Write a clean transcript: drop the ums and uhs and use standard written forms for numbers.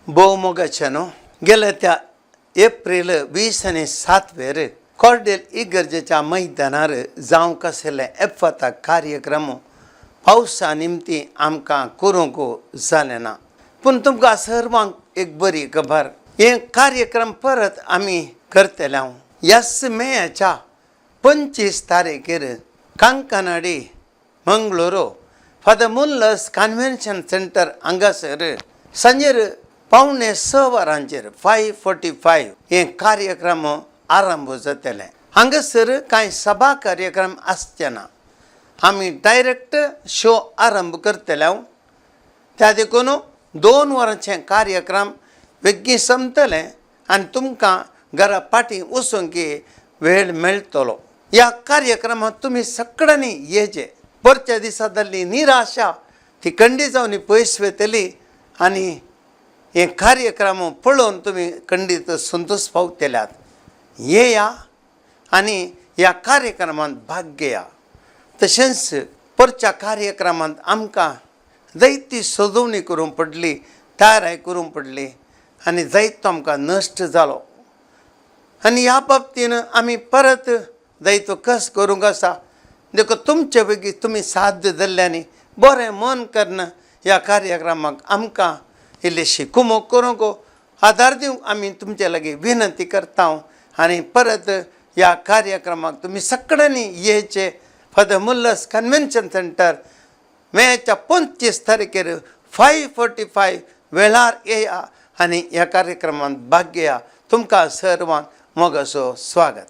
भोव मोगाचे न्हू, गेल्या त्या एप्रील 20 आनी 7वेर कॉर्डेल इगर्जेच्या मैदानार जावंक आशिल्लें एफाता कार्यक्रम पावसा निमती आमकां करूंक जालें ना. पूण तुमकां सर्वांक एक बरी खबर, हे कार्यक्रम परत आमी करतले. हांव ह्याच मेयाच्या 25 तारीखेर Kankanady Mangaluru Father Muller's convention centre हांगासर सांजेर 5:45 वरांचेर, 5:45, हे कार्यक्रम आरंभ जातले. हांगासर कांय सभा कार्यक्रम आसचे ना. आमी डायरेक्ट शो आरंभ करतले हांव. त्या देखून 2 वरांचे कार्यक्रम बेगीन सोंपतले आनी तुमकां घरा फाटीं वचूंक वेळ मेळटलो. ह्या कार्यक्रमात तुमी सगळ्यांनी येचे. परच्या दिसा जाल्ली निराशा ती खंडीत जावन पयस वतली आनी हे कार्यक्रम पळोवन तुमी खंडीत संतोश पावतल्यात. येया आनी ह्या कार्यक्रमांत भाग घेया. तशेंच परच्या कार्यक्रमांत आमकां जायती सजोवणी करूंक पडली, तयाराय करूंक पडली आनी जायतो आमकां नश्ट जालो. आनी ह्या बाबतीन आमी परत जायतो कस करूंक आसा. देखून तुमचे बेगीन तुमी साथ दिल्ल्यांनी बरें मन करून ह्या कार्यक्रमाक आमकां इल्लीशी कुमोक करूंक आदार दिवंक आमी तुमचे लागीं विनंती करता. आनी परत ह्या कार्यक्रमाक तुमी सगळ्यांनी येचे. फादर मुल्लस कन्व्हेन्शन सेंटर, मेच्या 25 तारखेर 5:45 वेळार येया आनी ह्या कार्यक्रमांत भाग घेया. तुमकां सर्वांक मोगाचो स्वागत.